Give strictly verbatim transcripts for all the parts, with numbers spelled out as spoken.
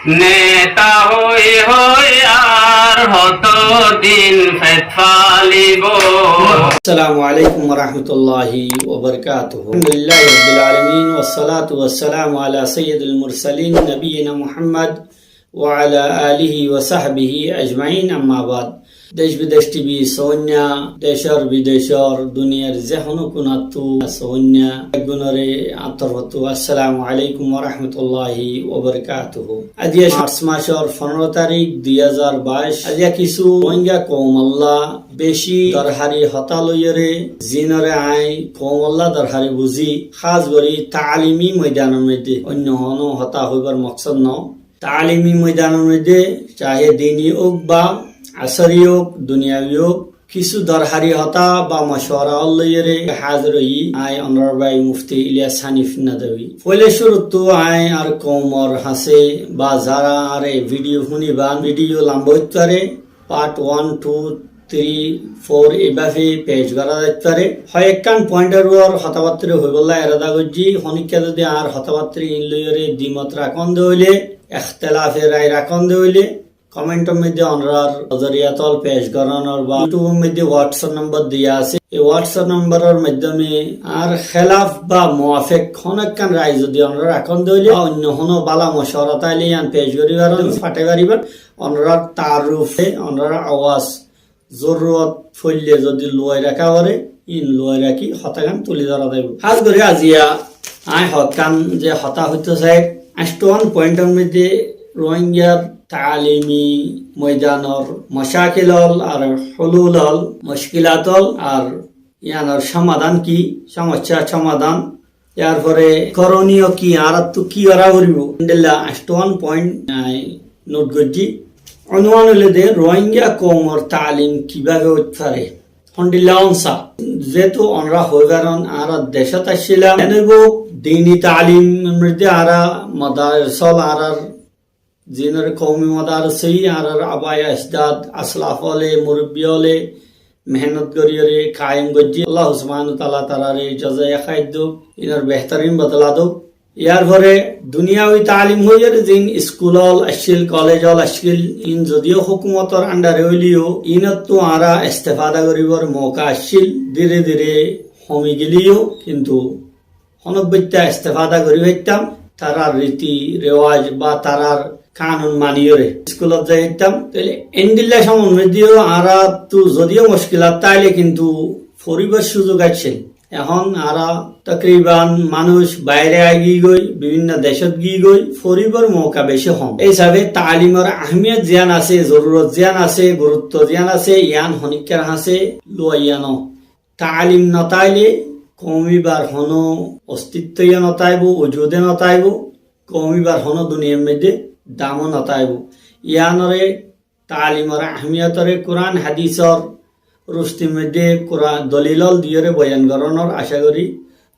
Neta hoi hoi ar hoto din fet falibo. Assalamu alaikum wa rahmatullahi wa barakatuh. Alhamdulillahi rabbil alamin, wassalatu wassalamu ala sayyidil mursalin, nabiyyina Muhammad wa ala alihi wa sahbihi ajmain, amma ba'd. Dec Bidec T V sóinna, decor bidecor, duniyar ze hono kunattú sóinna, beggúnore añár torfóttu assalamu alaikum wa rahmatullahi wa barakatuhu. Aijja March macor fondoro tarik, dui házar baic. Aijja kissú Rohingya koumolla beci dorhari hotá loiyóre, zinore añí koumolla dorhari buzí, hás gorí taalimi moidanor moidde, oinno hono hotá hoibar moksod no. Taalimi moidanor moidde, cahe dini ók ba asori ók, duniyawi ók, kissú dorhari hotá ba mocuwara ól loiyóre házir óiyi añí onorar bái Mufti Ilyas Hanif Nadwi. Foila cúruttu añí añár koumor hañsé ba zará añár e video fúniban, video lamba óit fare, part one, two, three, four eibabe pec gorá zait fare. Hoi ekkán pointor uore hotábattári hoibolla erada goijjí, honikka zodi añár hotábattári ín loiyóre dimot rakón de óile, ektelafe rai rakón de óile, komentor moidde onorar nozoriya ól pec gorónor ba YouTube or moidde WhatsApp nombor diya asé. Ei WhatsApp nomboror maiddome añár helaf ba muwafek hono ekkán rai zodi onora rakón de óile ba oinno hono bála mocuwara táile yián pec gorí faron, fatái fariban. Onorar taarufe onorar awaz zorurot foille zodi luwai raká fore, ín luwai rakí hotágan tuli dóra zaibo. Hás gorí aijja añí hokkán ze hotá hoito sai, ancto wán pointor moidde Rohingyar taalimi moidanor mocakil ól ar hulul ól, muckilat ól ar yiánor somadan ki, somosya somadan, yar fore koroniyo ki, añárattu ki gorá foribo, endilla ancto wán point añí not goijjí. Onwan óilde Rohingya koumor taalim kibabe óit fare, hondilla ónsa. Zehetu onora hoi faron añára decot accílam, ene bo dini taalimor moidde añára madarasa ól añárar zinore koumi madarasa ói añárar abaye ajdad, aslaf óle, murubbi óle mehénnot goríyore kayem goijjé. Allah subhanahu wa taala tarare jazaye khair douk, inor behtorin bodola douk. Yar fore duniyawi taalim hoiyóre zin iskul ól accíl, kolej ól accíl, ín zodiyo hókumotor andare óileyo, ínottu añára estefada goríbar mouka accíl, dire dire homi geleyo, kintu honó boitta estefada gorí faittam, tarar riti rewaj ba tarar kanun maniyóre iskulot zai faittam. Tóile endilla somor moiddeyo añárattu zodiyo muckilat táile kintu foribar suzug accíl. Ehón añára tokriban manúc baire aigiyói, bibinno decot giyói, foribar mouka beci hom. Ei hísabe taalimor ahmiyot ziyán asé, zorurot ziyán asé, gurutto ziyán asé, yián honikkar hañsé luwaiya no. Taalim no táile koumibar honó ostitto no táibo, ujude no táibo, koumibar honó duniyar moidde damo no táibo. Yiánore taalimor ahmiyotore Kuran hadisor rustir moidde Kuran dolil ól diyóre boyan gorónor aca gorí.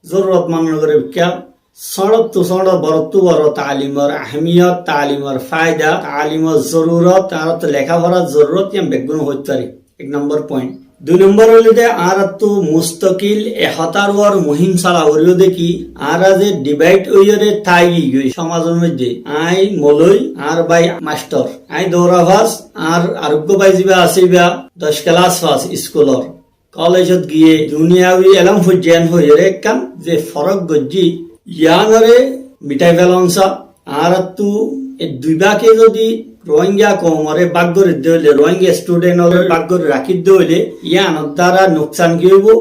Zorurot mone gorí bikká sóñçottu sóñço, borottu boro taalimor ahmiyot, taalimor faida, taalimor zorurot, añárattu leká forar zorurot, yián beggún hoit fari. Ek nombor point. Dui nombor óilde añárattu mustokil e hotár uore muhim sala foribo de ki, añára ze divide óiyore táigiyói somazor moidde, añí moloi, añár bái mastor, añí doura fas, añár areggwá bái ziba asé iba doc kelas fas iskulor. Kolejot giyé duniyawi elóm foijjé yián hoiyóre ekkán ze forók goijjí, yiánore mitai felon sa. Añárattu e dui báke zodi Rohingya koumore bák gorí de óile, Rohingya student ore bák gorí rakí de óile, yiánor dara nuksan ki óibo,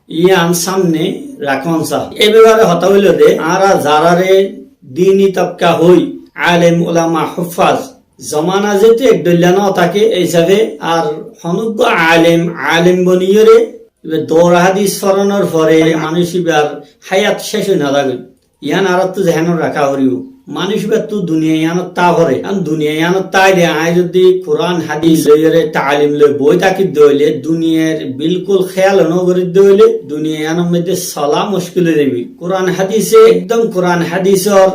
yián samne rakón sa. E befare hotá óilde, añára zarare dini tobka hoi, alem, ulama, huffaz, zomana zehetu ek dhoilla no táke, ei hísabe ar honó uggwá alem, alem boniyóre, iba doura hadis foronor fore manúc ibar hayat céc ói no zagói. Yián añárattu zehénot raká foribo. Manúc ibattu duniya yiánot tá fore. Ar duniya yiánot táile añí zodi Kuran hadis loiyóre taalim loi boi táki de óile, duniyar bilkul kéyal no gorí de óile, duniya yiánor moidde sola muckil ói zaibo. Kuran hadise ekdom Kuran hadisor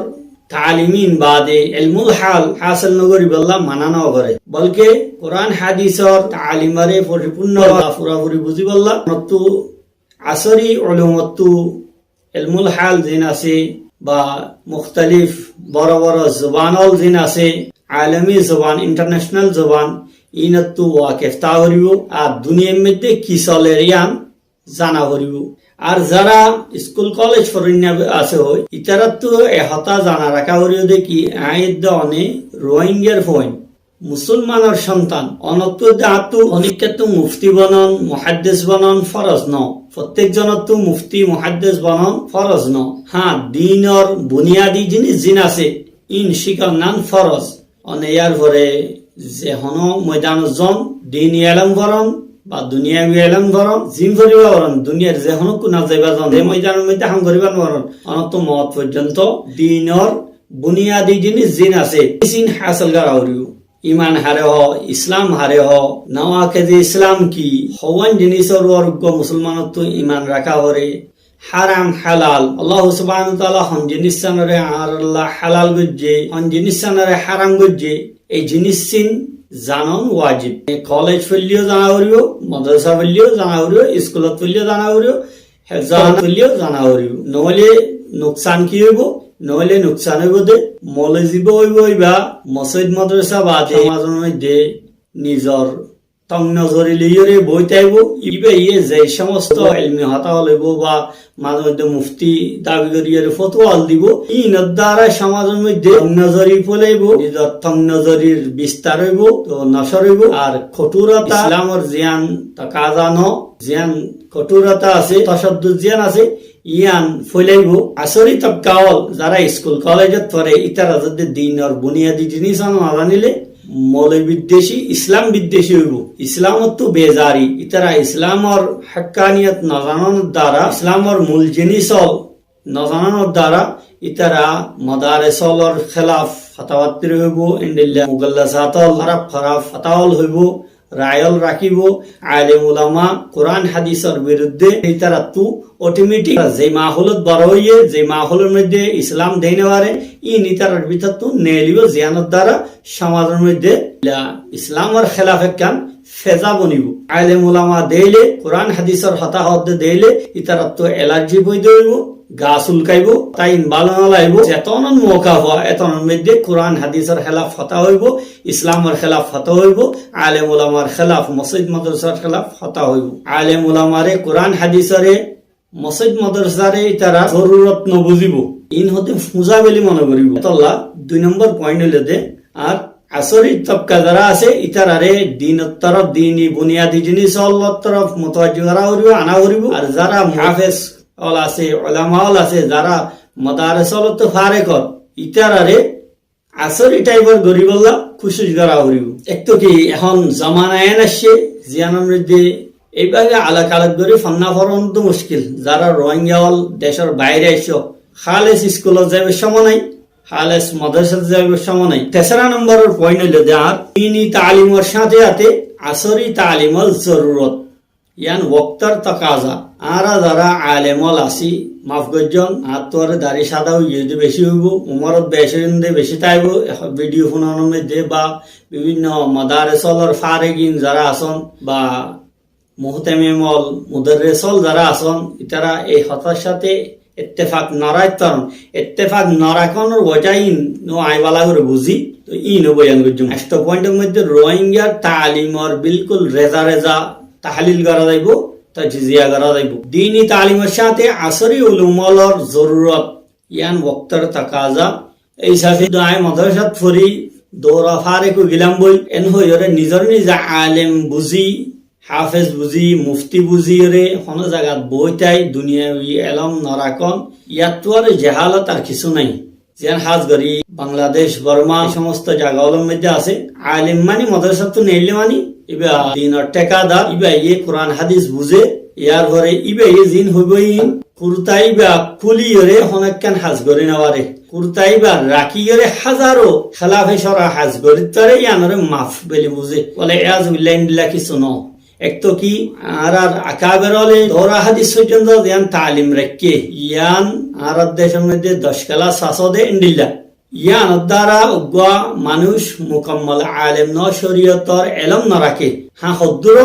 taalim ín baade elmul hal hásil no goríbolla mana no goré, bolke Kuran hadisor taalimore foripunno ba furafuri buzíbolla, onottu asori ulumottu elmul hal zin asé ba muktalif boro boro zuban ól zin asé, alami zuban, international zuban, inottú wakef táka foribó. Ar duniyair moiddé ki soler yián zana foribó. Ar zara iskul kolej forinna asé hoi, itarattú e hotá zana raká foribó de ki, añí edde one Rohingyar fuain, musulmanor sontan, onottú edde añáttu honikkattú mufti bonon, muhaddes bonon foroz no. Fottek zonottú mufti, muhaddes bonon foroz no. Hañ, dinor buniyadi jinis zin asé, in cíkon nan foroz. One yar fore ze hono moidanot zon, dini elóm foron ba duniyawi elóm foron, zin foriba foron, duniyair ze hono kunat zaiba zon, ze moidanor moiddé ham goriba no foron, onottú moot foijjonto dinor buniyadi jinis zin asé, zin hasel gora foribó. Iman hare ho, Islam hare ho, nawakede Islam ki, howan jinisor uore uggwá musulmanottú iman raká fore, haram halal, Allah subhanahu wa taala hon jinissanore añárálla halal goijjé, hon jinissanore haram goijjé, ei jinissin zanon wajib. E kolej foilleyó zana foribó, madrasa foilleyó zana foribó, iskulot foilleyó zana foribó, hefzahana foilleyó zana foribó. Noóile nuksan ki óibo? Noóile nuksan óibo de, moulovi óibo, óiba, mosjid madrasa bade, somazor moiddé nizor tong nozori loiyóre boói táibo, íbaye ze somosto elmi hotá hoóibo ba maze moiddé mufti dabi goríyore fotuwa dibo, ínor dara somazor moiddé tong nozori foilaibo, nizor tong nozorir bistar óibo, to nocor óibo, ar kothurota, Islamor ziyán takaza no, ziyán kothurota asé, tocaddud ziyán asé, yián foilaibo. Asori tobka ól, zara iskul kolejot fore, ítara zodi dinor buniyadi jinis ól no zanile, moulovi biddeci, Islam biddeci óibo. Islamottú bezari, ítara Islamor hakkaniyot no zananor dara, Islamor mul jinis ól no zananor dara, ítara modares ólor helaf hotá battá hoibo, endilla mugallasat ól, haraf haraf hotá ól hoibo, rai ól rakíbo, alem ulama, Kuran hadisor biruddé, ítarattú otometik ze maholot boro óiye, ze maholor moiddé Islam dei no fare, ín ítarar bútottu neelibo, ziyánor dara somazor moiddé Islamor helaf ekkán feza bonibo. Alem ulama deile, Kuran hadisor hotá hoódde deile, ítarattú elarji foida óibo, gas ulkaibo, táin bála no laibo. Zetonot mouka fa, etonot moiddé Kuran hadisor helaf hotá hoibo, Islamor helaf hotá hoibo, alem ulamar helaf, mosjid madrasar helaf hotá hoibo. Alem ulamare, Kuran hadisore, mosjid madrasare ítara zorurot no buzibo. Ín hoódde fuza buli mone goribo. Etolla dui nombor point óilde, ar asori tobka zara asé, ítarare dinor torof, dini buniyadi jinis ólor torof mutawajji gora foribo, ana foribo. Ar zara hafez ól asé, ulama ól asé, zara modares ólottú farek ól, ítarare asori thaibor goribolla kucíc gora foribo. Ettóki ehón zomana en aiccé, ziyánor moiddé eibábe alak alak gori fonná foron to muckil. Zara Rohingya ól decor baire aiccó, háles iskulot zaibar somoi nai, háles madrasat zaibar somoi nai. Tesara nomboror point óilde ar, dini taalimor sáñte sáñte asori taalimor zorurot. Yián woktor takaza. Añára zara alem ól así, maf goijjón, añáttu aró dari sada óiye de beci óibo, umorot beci óiye de beci táibo, ehón bidiyo funonor moiddé ba bibinno modares ólor faregin zara asón ba muhtemim ól, mudarres ól zara asón, ítara ei hotár sáñte ettefak no rakíton, ettefak no rakónor woja ín no añí bála gori buzí, to ín ó boyan goijjum. Ekto pointor moiddé Rohingyar taalimor bilkul reza reza tahlil gora zaibo, tajziya gora zaibo. Dini taalimor sáñte asori ulum ólor zorurot, yián woktor takaza. Ei hísafe to añí madrasat fori, doura farek ói gelam boi, en hoiyóre nizor nize alem buzi, hafez buzi, mufti buziyóre hono zagat boói tái duniyawi elóm no rakón, yáttu ar jehalot ar kissú nai. Ziyán hás gori Bangladec, Borma, ei somosto zaga ólor moiddé asé, alem mani madrasattú neille mani, íba dinor thekadar, íbaye Kuran hadis buzé, yar fore íbaye zin hoibo ín, kurta íba kúliyóre hono ekkán hás gori no fare. Kurta íba rakíyóre házaro helafe cora hás gorit fare, yíanore maf buli buzé. Wal iyazu billah, endilla kissú no. Ettóki añárar akaber óle doura hadis foijjonto ziyán taalim raikké, yián añárar decor moiddé doc kelas asé de endilla. Yiánor dara uggwá manúic mukammal alem no, coriyotor elóm no raké. Hañ, hoddúr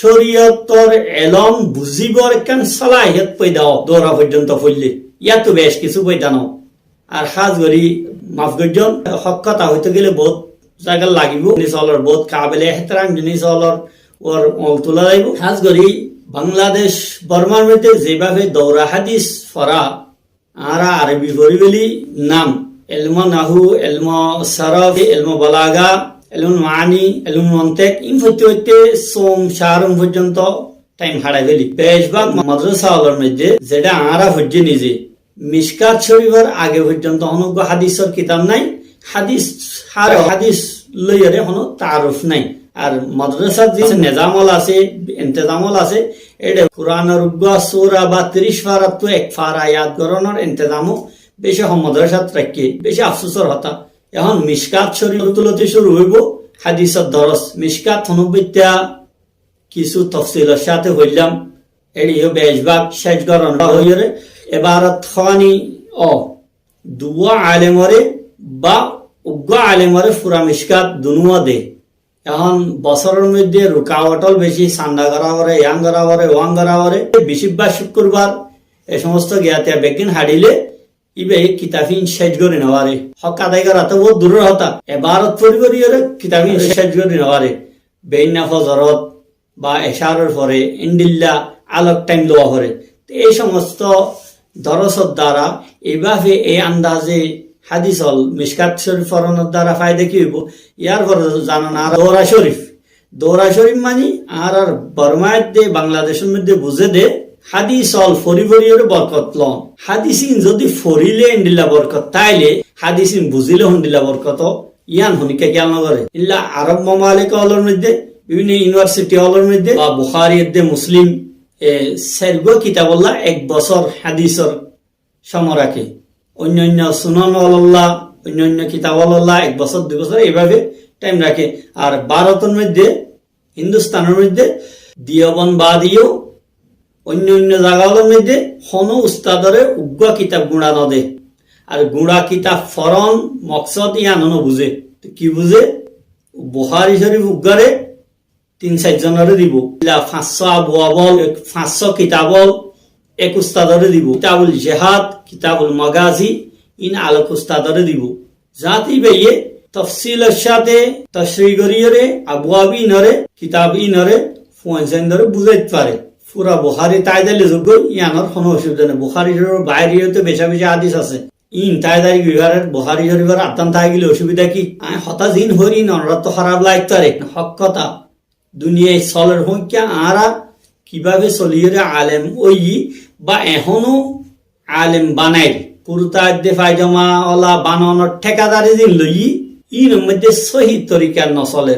coriyotor elóm buzíbar ekkán salahiyot foida ó, doura foijjonto foille. Yáttu bec kissú foida no. Ar hás gori, maf goijjón, hók hotá hoito gele bout zaga lagibo. Jinis ólor bout kabile ehtaram jinis ólor uore oñl tula zaibo. Hás gori Bangladec, Bormar moidde zebábe doura hádis fora, añára Arobi fori buli nam, elmo nahu, elmo sorof, elmo balaga, elmo maáni, elmo montek, in foitte foitte sóm, carom foijjonto thaim harai feli. Becbak madrasa ólor moidde, zeta añára foijji nize, Mickat Corifor age foijjonto honó uggwá hádisor kitab nai. Hádis, har hádis loiyore honó taaruf nai. Ar madrasat ze nizam ól asé, intezam ól asé, ede Kuranor uggwá sura ba tiríc farattú ek fara yad goronor intezamo beci hom madrasat raikké, beci afsusor hotá. Ehón Mickat Corif tuloti curu óibo hádisor doros. Mickat honó bitta kissú tofsilor cáte hoillam, ede yó becbak cec goron óiyore, ebarat hoani ó duwá alemore ba uggwá alemore fura Mickat dunuwá de. Ehón bosóror moidde rukawot ól beci, sanda gora fore, iyan gora fore, uwán gora fore. Bicibbar, cukkurbar e somosto giya tiya beggín harile íbaye kitabín cec gori nofare. Hók adai gora to bout duror hotá. Ebarat fori fori ore kitabín cec gori nofare. Beinna fozorot ba ecaror fore endilla alok thaim lowa fore. Te ei somosto dorosor dara eibabe ei andaze hádis ól Mickat Corif foronor dara faida ki óibo? Yar fore zanon añára doura corif. Doura corif mani añárar Borma edde, Bangladecor moidde buze de, hádis ól fori fori ore borkot lon. Hádis in zodi forile endilla borkot táile, hádis in buzile hondilla borkot ó, iyan honikka kiyal nogore. Illa Arob mamalik ólor moidde, bibinno iunivarsiti ólor moidde, ba Buhari edde, Muslim, e, sairgwá kitabolla ek bosór hádisor cómo raké. Oinno oinno sunan ólolla, oinno oinno kitab ólolla ek bosór, dui bosór, eibabe thaim raké. Ar Bárotor moidde, Hindustanor moidde, Diyobond bade yó oinno oinno zaga ólor moidde honó ustadore uggwá kitab guñça node. Ar guñça kitab foron moksod iyan ó nobuze. Te ki buze? Buhari Corif uggwáre tin sair zonore dibo. Illa fañs só abwab ól, fañs só kitab ól ek ustadore dibo. Kitabul Jihad, Kitabul Magazi, in alok ustadore dibo. Zate íbaye tofsilor cáte tocri goriyore abwab inore, kitab inore, fuain saindore buzait fare. Fura Buhari táidaile zuggo, iyanor honó ocubida nai. Buhari Corif baire yó to beca beca hádis asé. In táidai goi farer, Buhari Corifor addán tái gile ocubida ki? Añí hotá zin hoóir in onorar to hóraf lagit fare, hók hotá. Duniyait soler hoikká añára kibábe soliyóre alem óiyi ba ehóno alem banair, kurta edde faijama ola bananor thekadari zin loiyi, inor moidde sóhi torika nosole.